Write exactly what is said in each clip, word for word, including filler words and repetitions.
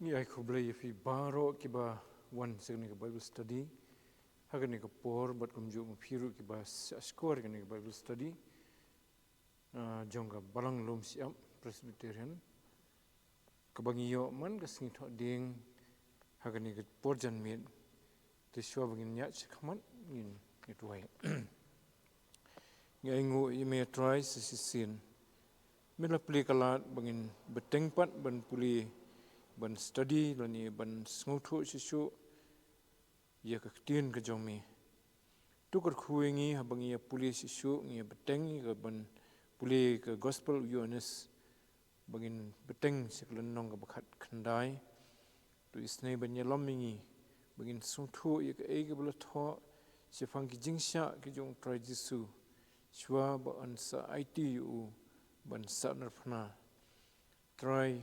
Ngi ai khublei ïa phi baroh kiba wan sha kane ka Bible study ha kane ka por, bad kumjuh ma phi ruh kiba sngewsih ïa kane ka Bible study, ah, jong ka Balang Lum Siap Presbyterian, kaba ngi ïoh man ka sngi Thohdieng ha kane ka por janmiet. Te shuwa ba ngin ïaid shakhmat, ngin ïa duwai. Ngi ainguh ïa me Trai sa shisien, me la plie ka lad ba ngin bteng pat ban pule, ban study lane ban sngewthuh shisha ïa ka ktien ka jong me. To kyrkhu ïa ngi haba ngi ïa pule shisha, ngi ïa bteng ïa ka ban pule ka Gospel u Ïoannis, ba ngin bteng sha ka lynnong kaba khatkhyndai. To isynei ban ïalam ïa ngi ba ngin sngewthuh ïa kaei kaba la thoh shaphang ki jingshah ki jong u Trai Jisu shuwa ba un sa aiti ïa u ban sahnarphna. Trai,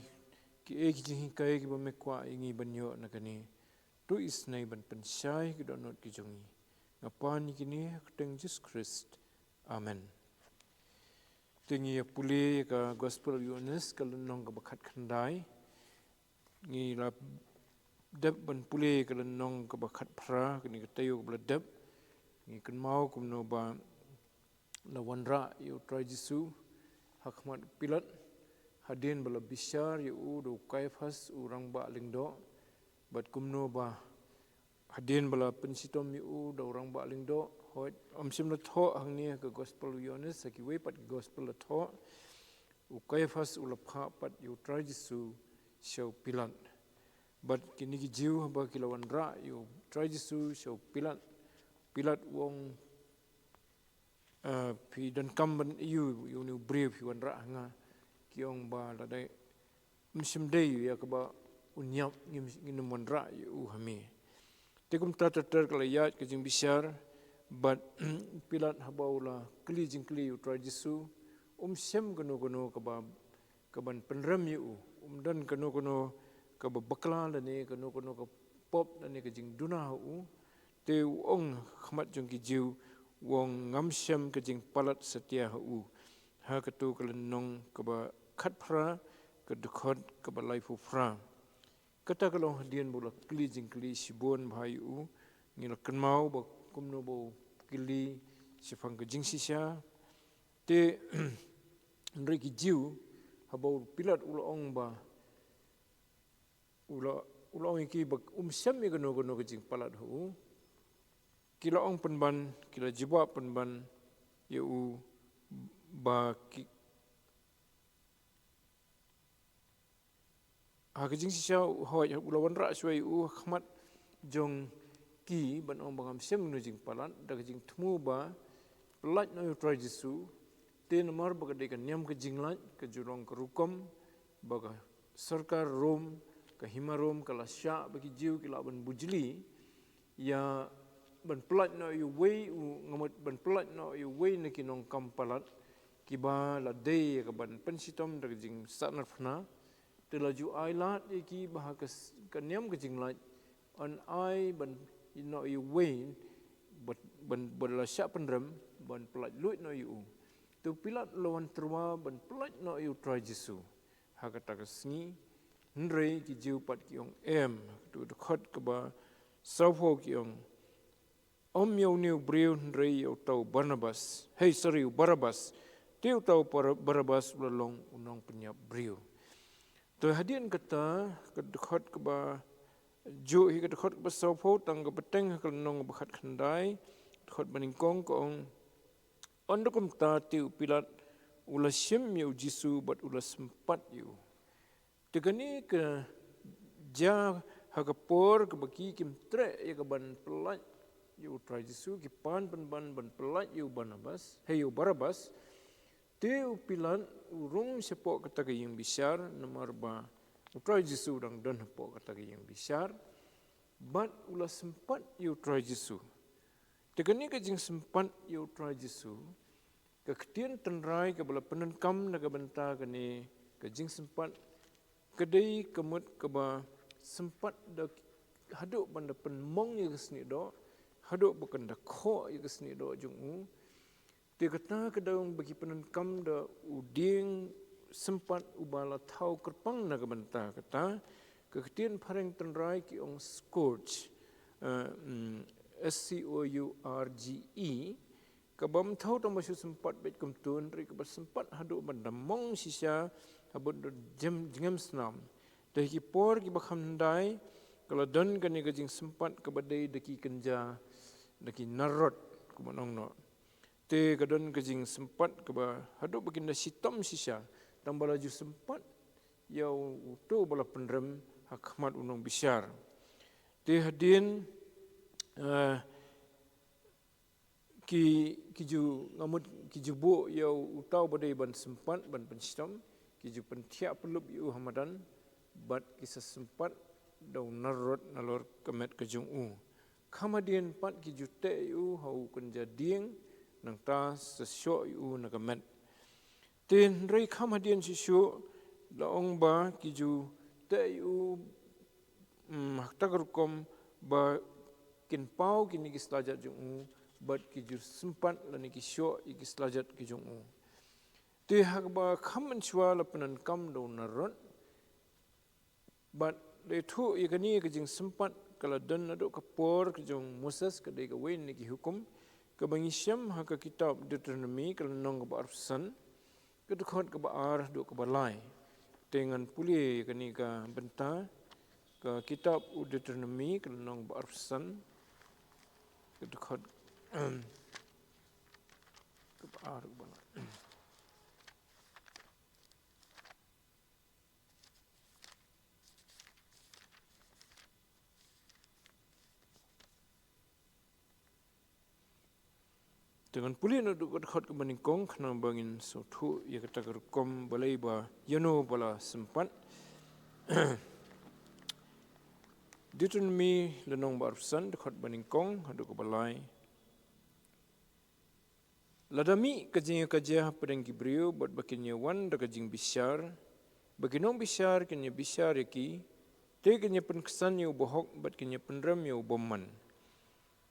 kiei ki jinghikai kiba me kwah ïa ngi ban ïoh na kane, to isynei ban pynshai ki dohnud ki jong ngi. Nga pan ïa kine ha ka kyrteng Jisu Khrist. Amen. Te ngi ïa pule ïa ka Gospel u Ïoannis, ka lynnong kaba khatkhyndai. Ngi la dep ban pule ïa ka lynnong kaba khatphra, kane ka taïew kaba la dep. Ngi kynmaw kumno ba la wanrah ïa u Trai Jisu ha khmat u Pilat, hadien ba la bishar ïa u da u Kaiaphas u rangbah lyngdoh, bad kumno ba hadien ba la pynshitom ïa u da u rangbah lyngdoh, hooid, ym shym la thoh hangne ha ka Gospel u Ïoannis, ha kiwei pat ki Gospel la thoh, u Kaiaphas u la phah pat ïa u Trai Jisu sha u Pilat. Bad kine ki Jiw haba ki la wanrah ïa u Trai Jisu sha u Pilat, Pilat u ong, "Ah, phi donkam ban ïa u, ïa une u briew phi wanrah ha nga?" Ki ong ba lada ym shym dei ïa kaba un ïap, ngin, ngin ym wanrah ïa u ha me. Te kumta ter ter ka la ïaid ka jingbishar, bad Pilat haba u la kylli jingkylli ïa u Trai Jisu, um shem kano kano kaba, kaban pynrem ïa u, um don kano kano kaba bakla lane kano kano ka pop lane ka jingduna ha u. Te u ong ha khmat jong ki Jiw, u ong, "Ngam shem ka jingpalat satia ha u." Ha kato ka lynnong kaba khatphra, ka dkhot kaba laiphew phra. Kata ka long hadien ba u la kylli jingkylli shibun bha ïa u. Ngi la kynmaw ba kumno ba u kylli shaphang ka jingshisha. Te hynrei ki Jiw, haba u Pilat u la ong ba, u la, u la ong ïa ki ba um shem ïa kano kano ka jingpalat ha u, ki la ong pynban, ki la jubab pynban ïa u ba ki, ha ka jingshisha, hooid, u la wanrah shuwa ïa u ha khmat jong ki ban ong ba ngam shem kano jingpalat, da ka jingthmu ba pyllait noh ïa u Trai Jisu. Te namar ba ka dei ka niam ka jinglait, ka ju long ka rukom ba ka sorkar Rom, ka hima Rom ka la shah ba ki Jiw ki lah ban bujli ïa ban pyllait noh ïa uwei u, nga mut ban pyllait noh ïa uwei na ki nongkam palat kiba la dei ïa kaban pynshitom da ka jingsahnarphna. Te la ju ai lad ïa ki ba ha ka s-, ka niam ka jinglait, yn ai ban, ïa, noh ïa uwei, ban, ban, ban la shah pynrem ban pyllait luid noh ïa u. Te u Pilat u la wan tyrwa ban pyllait noh ïa u Trai Jisu ha kata ka sngi. Hynrei ki Jiw pat ki ong, em, ha kato ka dkhot kaba sawphew ki ong, "Ym ïa une u briew hynrei ïa uta u Barnabas. Hei, sorry, u Barabas." Te uta u Bar-, Barabas u la long u nongpynïap briew. To hadien kata, ka dkhot kaba juh hi, ka dkhot kaba sawphew, tang ka bteng ha ka lynnong ba khatkhyndai, dkhot ba nyngkong ka ong, "Ynda kumta te u Pilat u la shim ïa u Jisu bad u la sympat ïa u." Te kane ka jia ha ka por kaba ki kim treh ïa kaban pyllait ïa u Trai Jisu, ki pan pynban ban pyllait ïa u Barnabas, hei, ïa u Barabas. Te u Pilat u rung shapoh kata ka ïing bishar, namar ba u Trai Jisu u dang don hapoh kata ka ïing bishar, bad u la sympat ïa u Trai Jisu. Te kane ka jingsympat ïa u Trai Jisu, ka ktien tynrai kaba la pyndonkam na ka bynta kane ka jingsympat, ka dei ka mut kaba sympat da haduh ban da pynmong ïa ka snieh doh, haduh ba kan da khoh ïa ka snieh doh jong u. Te kata ka dei ba ki pyndonkam da u dieng sympat uba la thaw kyrpang na ka bynta kata, Ka ktien phareng tynrai ki ong scourge, eh, mm, S C O U R G E, kaba ym thaw tang ba shu sympat beit kumto, hynrei kaba sympat haduh ban da mong shisha, ha bun jingem snam. Te ha ki por kiba kham hyndai, ka la don kane ka jingsympat kaba dei da ki kynja, da ki narrot, kumba ong noh. Te ka don ka jingsympat kaba haduh ba kin da shitom shisha, tang ba la ju sympat ïa uto ba la pynrem ha khmat u nongbishar. Te hadien, eh, ki, ki ju, nga mut, ki ju buh ïa uta uba dei ban sympat, ban pynshitom, ki ju pynthiah pynlup ïa u ha madan, bad ki sa sympat da u narrot nalor ka met ka jong u. Kham hadien pat ki ju teh ïa u ha u kynja dieng, nangta sa shoh ïa u na ka met. Te hynrei kham hadien shuh shuh, la ong ba ki ju teh ïa u, mm, ha kata ka rukom ba kin paw kine ki slajat jong u, bad ki ju sympat lane ki shoh ïa ki slajat ki jong u. Te ha kaba kham mynshuwa la pyndonkam da u narrot, bad da ithuh ïa kane ka jingsympat ka la don naduh ka por ka jong u Moses, ka dei kawei na ki hukum, kaba ngi shem ha ka kitab Deuteronomi, ka lynnong kaba arphew san, ka dkhot kaba ar haduh kaba lai. Te ngan pule ïa kane ka bynta, ka kitab u Deuteronomi, ka lynnong kaba arphew san, ka dkhot, kaba ar kaba lai. Te ngan pule naduh ka dkhot kaba nyngkong, khnang ba ngin sngewthuh ïa kata ka rukom balei ba ïano ba la sympat. Deuteronomi lynnong ba arphew san, dkhot ba nyngkong haduh kaba lai. Lada mih ka jingïakajia hapdeng ki briew, bad ba kin ïawan da ka jingbishar, ba ki nongbishar kin ïabishar ïa ki, te kin ïapynksan ïa u bahok, bad kin ïapynrem ïa u bymman.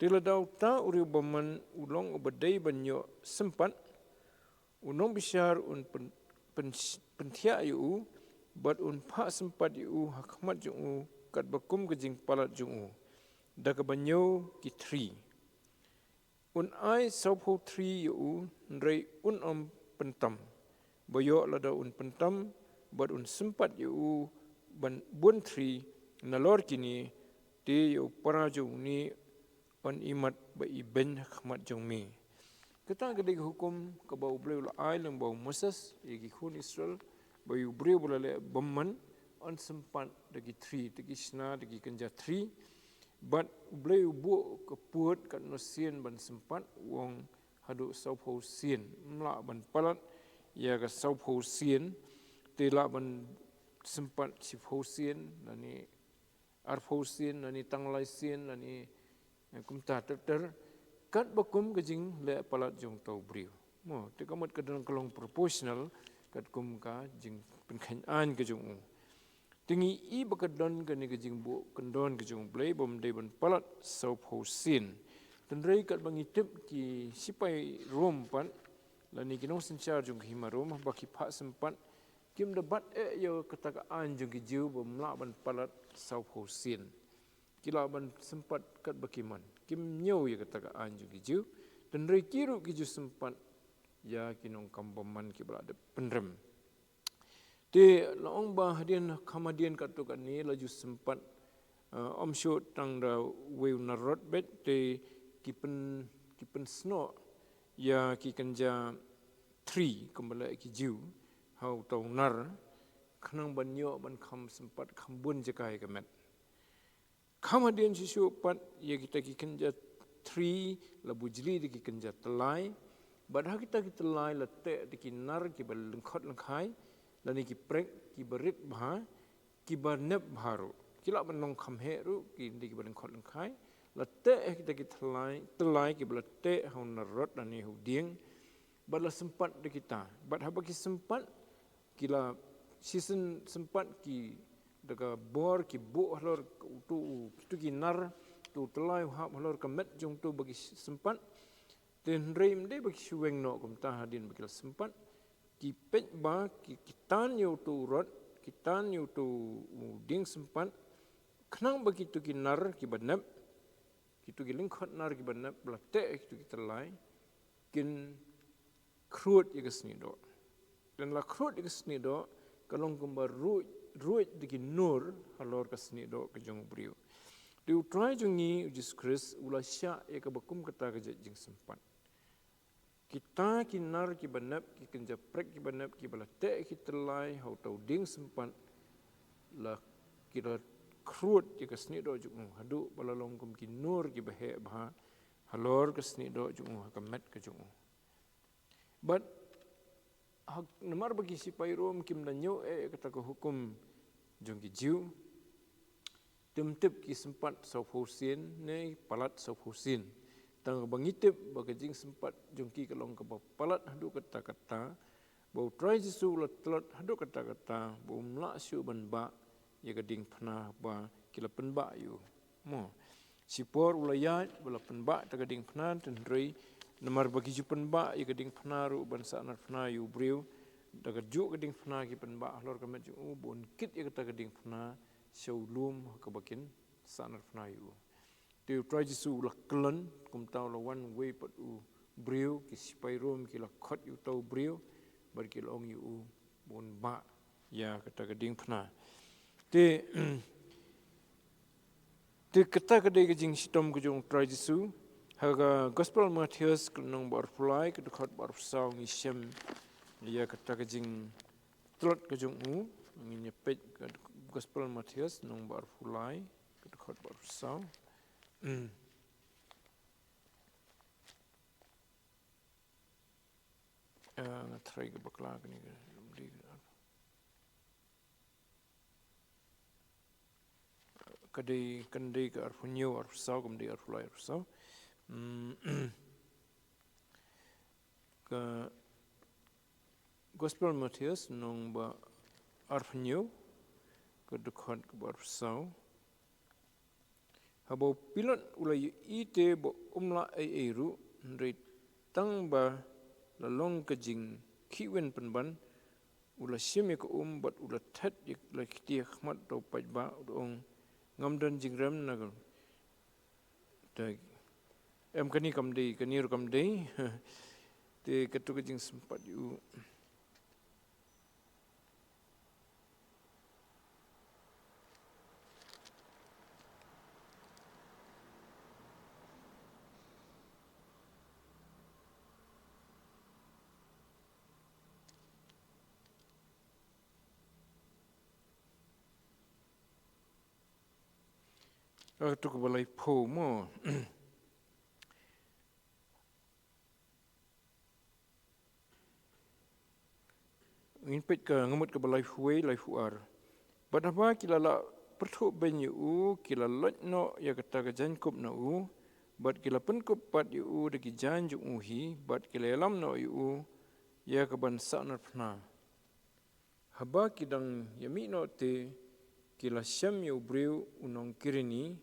Te lada uta u riewbymman u long uba dei ban ïoh sympat, u nongbishar un pyn-, pyn-, pynthiah ïa u, bad un phah sympat ïa u ha khmat jong u, katba kum ka jingpalat jong u, da kaba ñiew ki thri. Un ai sawphew thri ïa u, hynrei un ym pyntam. Ba ïoh lada un pyntam, bad un sympat ïa u ban bun thri, nalor kine, te ïa u para jong une yn imat ba ibeiñ ha khmat jong me. Kata ka dei ka hukum kaba U Blei u la ai lyngba u Moses ïa ki khun Israel, ba ïa u briew ba la leh bymman yn sympat da ki thri, da ki shna, da ki kynja thri. Bad U Blei u buh ka pud katno sien ban sympat, u ong haduh sawphew sien. Ym lah ban palat ïa ka sawphew sien, te lah ban sympat shiphew sien, lane arphew sien, lane tang lai sien, lane, eh, kumta ter ter, katba kum ka jingleh palat jong uta u briew. Mo, te ka mut ka don ka long proportional, katkum ka jingpynkheiñ aiñ ka jong u. Te ngi i ba ka don kane ka jingbuh kyndon ka jong U Blei, ba ym dei ban palat sawphew sien. Hynrei katba ngi tip ki sipai Rom pat, lane ki nongsynshar jong ka hima Rom, ba ki phah sympat, kim da bat eh ïa kata ka aiñ jong ki Jiw ba ym lah ban palat sawphew sien. Ki lah ban sympat katba ki mon. Kim ñiew ïa kata ka aiñ jong ki Jiw. Hynrei ki ruh ki ju sympat ïa ki nongkam bymman kiba la dep pynrem. Te la ong ba hadien, kham hadien katto katne la ju sympat, eh, ym shuh tang da uwei u narrot beit, te ki pyn, ki pynsnoh ïa ki kynja thri, kumba leh ki Jiw ha uta u nar, khnang ban ïoh ban kham sympat kham bun jaka ïa ka met. Kham hadien shuh shuh pat ïa kita ki kynja thri la bujli da ki kynja tyllai, bad ha kita ki tyllai la teh da ki nar kiba lyngkhot lyngkhai, lane ki prek kiba rit bha, kiba nep bha ruh. Ki lah ban long kham heh ruh, ki dei kiba lyngkhot lyngkhai. La teh ha kita ki tyllai, tyllai kiba la teh ha u narrot lane ha u dieng. Bad la sympat da kita. Bad haba ki sympat, ki la shisien sympat ki da ka bor ki buh halor uto u, kito ki nar, uto u tyllai u hap halor ka met jong uto ba ki sympat. Te hynrei ym dei ba ki shu weng noh kumta hadien ba ki la sympat. Ki peit ba ki, ki tan ïa uto u rot, ki tan ïa uto u dieng sympat, khnang ba kito ki nar kiba nep, kito ki lyngkhot nar kiba nep ba la teh ïa kito ki tyllai, kin khrud ïa ka snieh doh. Lada la khrud ïa ka snieh doh, ka long kumba ruid, ruid da ki nur halor ka snieh doh ka jong u briew. Te U Trai jong ngi, U Jisu Khrist, u la shah ïa kaba kum kata ka jait jingsympat. Kita ki nar kiba nep, ki kynja prek kiba nep, kiba la teh ki tyllai ha uto u dieng sympat, la, ki la khrud ïa ka snieh doh jong u, haduh ba la long kum ki nur kiba heh bha halor ka snieh doh jong u, ha ka met ka jong u. Bad, ha, namar ba ki sipai Rom kim da ñiew eh ïa kata ka hukum jong ki Jiw, te ym tip ki sympat sawphew sien ne palat sawphew sien. Tang ba ngi tip ba ka jingsympat jong ki ka long kaba palat haduh katta katta, ba U Trai Jisu u la tlot haduh katta katta, ba um lah shuh ban bah ïa ka diengphna ba ki la pynbah ïa u. Mo. Shipor u la ïaid ba la pynbah ïa ka diengphna, hynrei namar ba ki ju pynbah ïa ka diengphna ruh ban sahnarphna ïa u briew, da kajuh ka diengphna ki pynbah halor ka met jong u, ba un kit ïa kata ka diengphna sha u lum ha kaba kin sahnarphna ïa u. Te U Trai Jisu u la kyllon, kumta u la wan uwei pat u briew, ki sipai Rom ki la khot ïa uto u briew, bad ki la ong ïa u ba un bah ïa kata ka diengphna. Te, te kata ka dei ka jingshitom ka jong U Trai Jisu. Ha ka Gospel Mathaios ka lynnong ba arphew lai, ka dkhot ba arphew saw ngi shem ïa kata ka jingtlot ka jong u. Ngin ïa peit ka Gospel Mathaios lynnong ba arphew lai, ka dkhot ba arphew saw. Mm. Ah, nga tharai ka bakla kane ka, ka dei, kan dei ka arphew hynñiew, arphew saw, kam dei arphew lai, arphew saw. Mm. Ka Gospel Mathaios lynnong ba arphew hynñiew, ka dkhot kaba arphew saw. Haba u Pilot u la ïohi te ba um lah ei ei ruh, hynrei tang ba la long ka jingkhihwin pynban, u la shim ïa ka um bad u la thet ïa la kti ha khmat uto u paidbah, u da ong, ngam don jingrem na ka. Te, em, kane kam dei, kane ruh kam dei. Te kato ka jingsympat ïa u. Ah, kato kaba laiphew mo. Ngin peit ka, nga mut kaba laiphew wei, laiphew ar. Bad haba ki la lah pyrthuh beiñ ïa u, ki la loit noh ïa kata ka jaiñkup na u, bad ki la pynkup pat ïa u da ki jaiñ jong u hi, bad ki la ïalam noh ïa u ïa kaban sahnarphna. Haba ki dang ïa mih noh te, ki la shem ïa u briew u nong Kirini,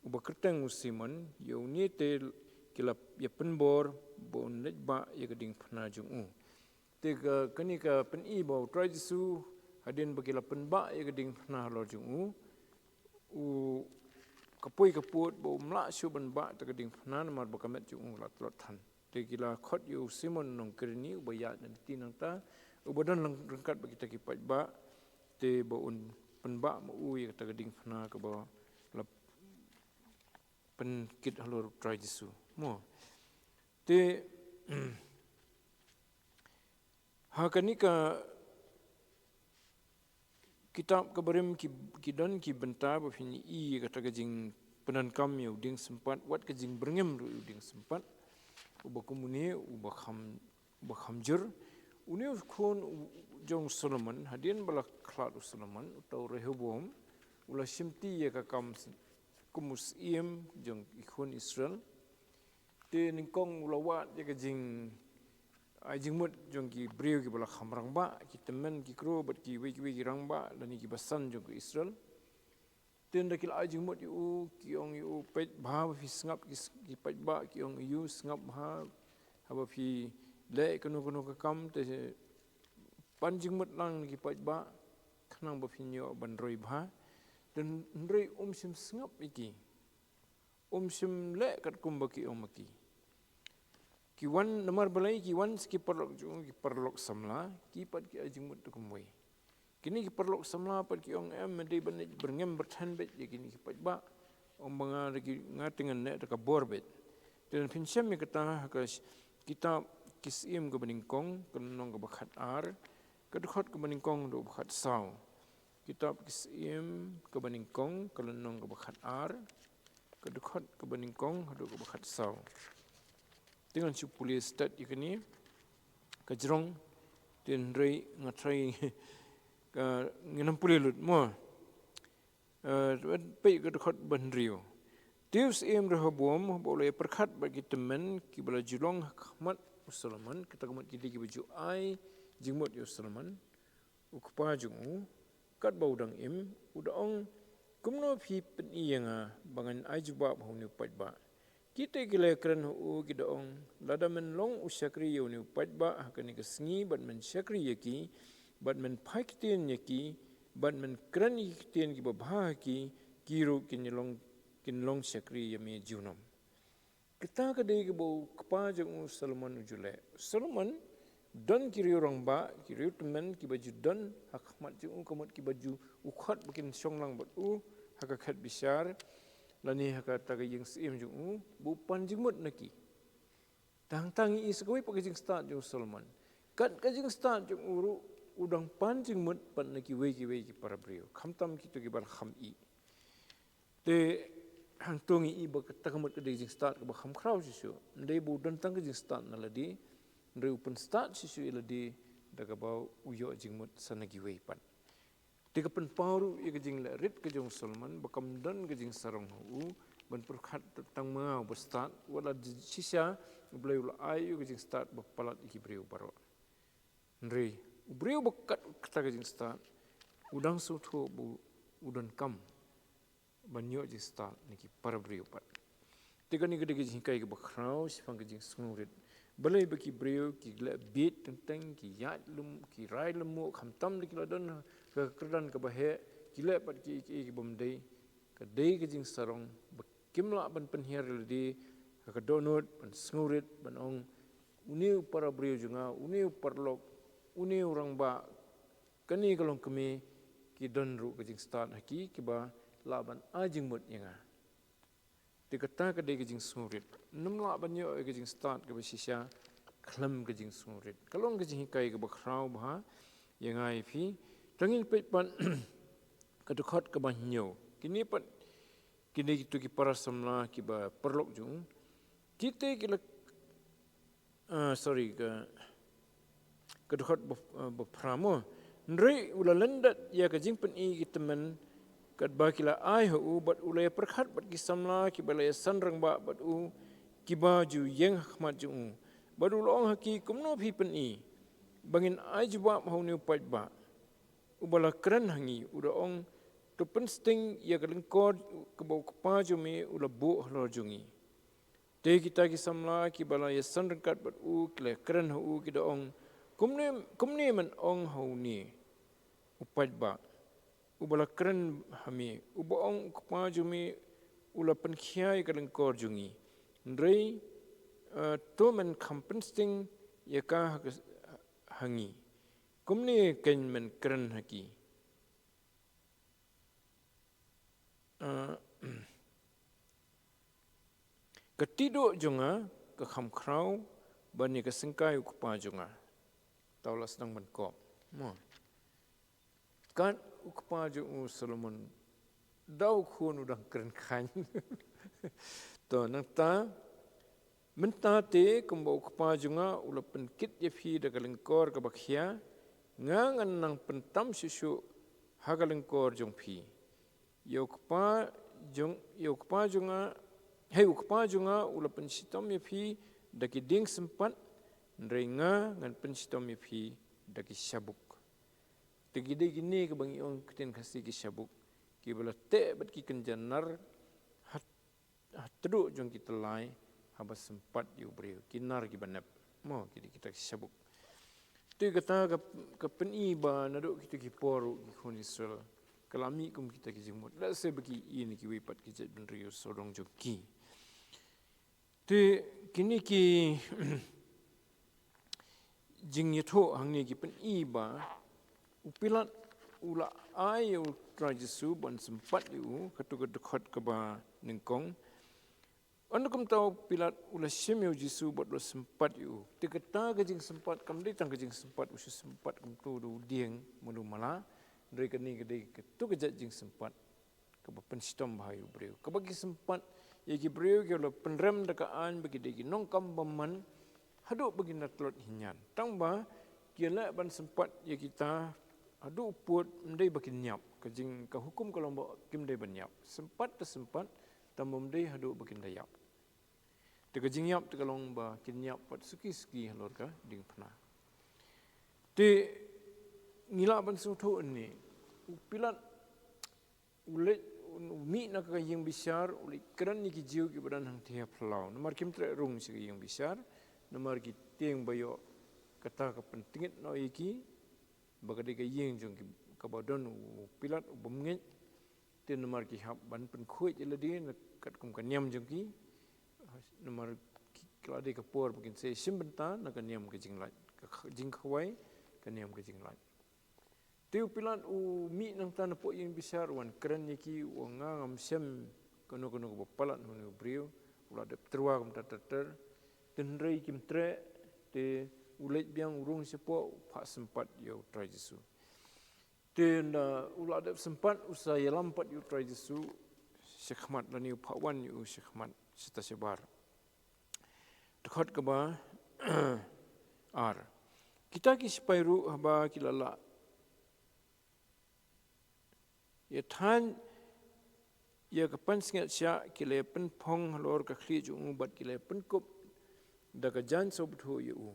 uba kyrteng u Simon, ïa une te ki la ïa pynbor ba un leit bah ïa ka diengphna jong u. Te ka, kane ka pyni ba U Trai Jisu, hadien ba ki la pynbah ïa ka diengphna halor jong u, u, ka poi ka pud ba um lah shuh ban bah ïa ka diengphna namar ba ka met jong u la tlot than. Te ki la khot ïa u Simon nong Kirini, uba ïaid na lynti nangta, uba don lang ryngkat bad kita ki paidbah, te ba un pynbah ma u ïa kata ka diengphna kaba la pynkit halor U Trai Jisu. Mo. Te, ha kane ka kitab ka barim ki, ki don ki bynta ba phin ïohi ïa kata ka jingpyndonkam ïa u dieng sympat, wat ka jingbyrngem ruh ïa u dieng sympat. Uba kum une, uba kham, uba kham jur. Une u khun u, jong Solomon, hadien ba la khlad u Solomon, uta u Rehoboam, u la shimti ïa ka kam s-, kum u syiem jong ki khun Israel. Te nyngkong u la wad ïa ka jing, ai jingmut jong ki briew kiba la kham rangbah, ki tymmen, ki kro, bad kiwei kiwei ki rangbah, lane ki basan jong ka Israel. Te ynda ki la ai jingmut ïa u, ki ong ïa u, peit bha ba phi sngap ki s-, ki paidbah, ki ong ïa u, sngap bha, haba phi leh kano kano ka kam, te pan jingmut lang ki paidbah, Nang ba phin ïoh ban roi bha. Te hynrei um shym sngap ïa ki. Um shym leh katkum ba ki ong ma ki. Ki wan namar balei ki wan ki paralok jong u, ki paralok samla, ki pat ki ai jingmut da kumwei. Kine ki paralok samla pat ki ong em, me dei ban leit byrngem byrthen beit ïa kine ki paidbah. Ong ba nga da ki, nga te ngan leh da ka bor beit. Te phin shem ïa kata ha ka sh-, kitab Ki Syiem kaba nyngkong, ka lynnong kaba khatar, ka dkhot kaba nyngkong haduh kaba khatsaw. Kitab Ki Syiem kaba nyngkong, ka lynnong kaba khatar, ka dkhot kaba nyngkong haduh kaba khatsaw. Te ngan shu pule stet ïa kane ka jrong, te hynrei nga try ka, ngan ym pule lut mo. Eh, peit ka dkhot ba hynriew. Te u Syiem Rehoboam, haba u la ïa pyrkhat bad ki tymmen kiba la ju long ha khmat u Solomon, kata ka mut ki dei kiba ju ai jingmut ïa u Solomon, u kpa jong u, katba u dang im, u da ong, kumno phi pyni ïa nga ba ngan ai jubab ha une u paidbah? Kita ki la kren ha u, ki da ong, lada men long u shakri ïa une u paidbah ha kane ka sngi, bad men shakri ïa ki, bad men phai ktien ïa ki, bad men kren ïa ki ktien kiba bha ha ki, ki ruh kin long, kin long shakri ïa me junom. Kata ka dei kaba u kpa jong u Solomon u ju leh. Solomon don ki riew rangbah, ki riew tymmen kiba ju don ha khmat jong u, ka mut kiba ju u khot ba kin shong lang bad u ha ka khet bishar, lane ha kata ka ïing syiem jong u, ba u pan jingmut na ki. Tang tang i sa kawei pat ka jingstad jong u Solomon. Kat ka jingstad jong u ruh u dang pan jingmut pat na kiwei kiwei ki para briew. Khamtam kito kiba la kham ïeh. Te hangto ngi i ba kata ka mut ka dei jingstad kaba kham khraw shisha. Ym dei ba u don tang ka jingstad na lade, hynrei u pynstad shisha ïa lade da kaba u ïoh jingmut sa na kiwei pat. Te ka pynpaw ruh ïa ka jingleh rit ka jong u Solomon, ba kam don ka jingsarong ha u ban pyrkhat tang ma nga uba stad, wat la shisha U Blei u la ai ïa u ka jingstad ba palat ïa ki briew baroh. Hynrei u briew ba kat kata ka jingstad, u dang sngewthuh ba u donkam ban ïoh jingstad na ki para briew pat. Te kane ka dei ka jinghikai kaba khraw shaphang ka jingsngewrit. Balei ba ki briew ki leh bieit teng teng, ki ïaid lem, ki rai lem, khamtam da ki la don ha ka kyrdan kaba heh, ki leh pat kiei kiei ki bym dei. Ka dei ka jingsarong ba kim lah ban pynhiar ïa lade ha ka dohnud, ban sngewrit, ban ong, une u para briew jong nga, une u paralok, une u rangbah, kane ka longkmie, ki don ruh ka jingstad ha ki kiba lah ban ai jingmut ïa nga. Te kata ka dei ka jingsngewrit. Ym lah ban ïoh ïa ka jingstad kaba shisha khlem ka jingsngewrit. Ka long ka jinghikai kaba khraw bha ïa nga ïa phi. Tang ngin peit pat ka dkhot kaba hynñiew. Kine pat ki dei kito ki para samla kiba paralok jong u. Kita ki la Ah, sorry, ka, ka dkhot ba, ah, ba phra mo. Hynrei u la lyndet ïa ka jingpyni ki tymmen katba ki la ai ha u, bad u la ïa pyrkhat bad ki samla kiba la ïasan rangbah bad u, kiba ju ïeng ha khmat jong u. Bad u la ong ha ki, kumno phi pyni ba ngin ai jubab ha une u paidbah uba la kren ha ngi? U da ong, to pynsting ïa ka lyngkor kaba u kpa jong me u la buh halor jong ngi. Te kita ki samla kiba la ïasan ryngkat bad u ki la kren ha u, ki da ong, kumne, kumne men ong ha une u paidbah uba la kren ha me, uba ong, u kpa jong me u la pynkhia ïa ka lyngkor jong ngi. Hynrei, eh, to men kham pynsting ïa ka ha ka, ha ngi. Kumne kein men kren ha ki. Ah, ka tih duh jong nga ka kham khraw ban ïa ka syngkai u kpa jong nga. Te u la sdang ban kop. Mo. Kat u kpa jong u Solomon, da u khun u dang kren khlaiñ. To nangta, mynta te kumba u kpa jong nga u la pynkit ïa phi da ka lyngkor kaba khia, nga ngan nang pyntam shuh shuh ha ka lyngkor jong phi. Ïa u kpa jong, ïa u kpa jong nga, hei u kpa jong nga u la pynshitom ïa phi da ki dieng sympat, hynrei nga ngan pynshitom ïa phi da ki shabuk. Te ki dei kine kiba ngi ong ktien Khasi ki shabuk, kiba la teh bad ki kynja nar, ha ha tdong jong ki tyllai haba sympat ïa u briew, ki nar kiba nep. Mo, ki dei kita ki shabuk. Te kata ka, ka pyni ba naduh kita ki por ki khun Israel ka la mih kum kita ki jingmut. Lehse ba ki ïohi na kiwei pat ki jaitbynriew sawdong jong ki. Te kine ki jingïathuh hangne ki pyni ba u Pilat u la ai ïa u Trai Jisu ban sympat ïa u, katto ka dkhot kaba nyngkong. Ynda kumta u Pilat u la shim ïa u Jisu bad u la sympat ïa u. Te kata ka jingsympat kam dei tang ka jingsympat u shu sympat kumto da u dieng mano mala. Hynrei kane ka dei katto ka jait jingsympat kaba pynshitom bha ïa u briew. Kaba ki sympat ïa ki briew ki la pynrem da ka aiñ ba ki dei ki nongkam bymman haduh ba kin da tlot hynñiaw. Tang ba ki leh ban sympat ïa kita haduh pud ym dei ba kin ïap. Ka jing, ka hukum ka long ba kim dei ban ïap. Sympat te sympat, tang ba ym dei haduh ba kin da ïap. Te ka jingïap te ka long ba kin ïap pat suki suki halor ka diengphna. Te ngi lah ban sngewthuh hangne, u Pilat u leit, u mih na ka ïing bishar, u leit kren ïa ki Jiw kiba don hangtei ha phyllaw. Namar kim treh rung sha ka ïing bishar, namar ki tieng ba ïoh kata ka pyntngit noh ïa ki ba ka dei ka ïing jong ki, kaba don u Pilat u bymngeit. Te namar ki hap ban pynkhuid ïa lade na katkum ka niam jong ki. Namar ki, ka la dei ka por ba kin sa shim bynta na ka niam ka jinglait, ka kh-, jingkhawai ka niam ka jinglait. Te u Pilat u mih nangta napoh ïing bishar, u wan kren ïa ki, u ong, nga ngam shem kano kano kaba palat na une u briew. U la dep tyrwa kumta ter ter. Te hynrei kim treh, te u leit biang, u rung shapoh, u phah sympat ïa u Trai Jisu. Te ynda u la dep sympat, u sa ïalam pat ïa u Trai Jisu shakhmat, lane u phah wan ïa u shakhmat, shata shabar. Dkhot kaba ar. Kita ki sipai ruh haba ki la lah ïa thaiñ ïa ka pansngiat shiah, ki la pynphong halor ka khlieh jong u bad ki la pynkup da ka jaiñ sawbthuh ïa u.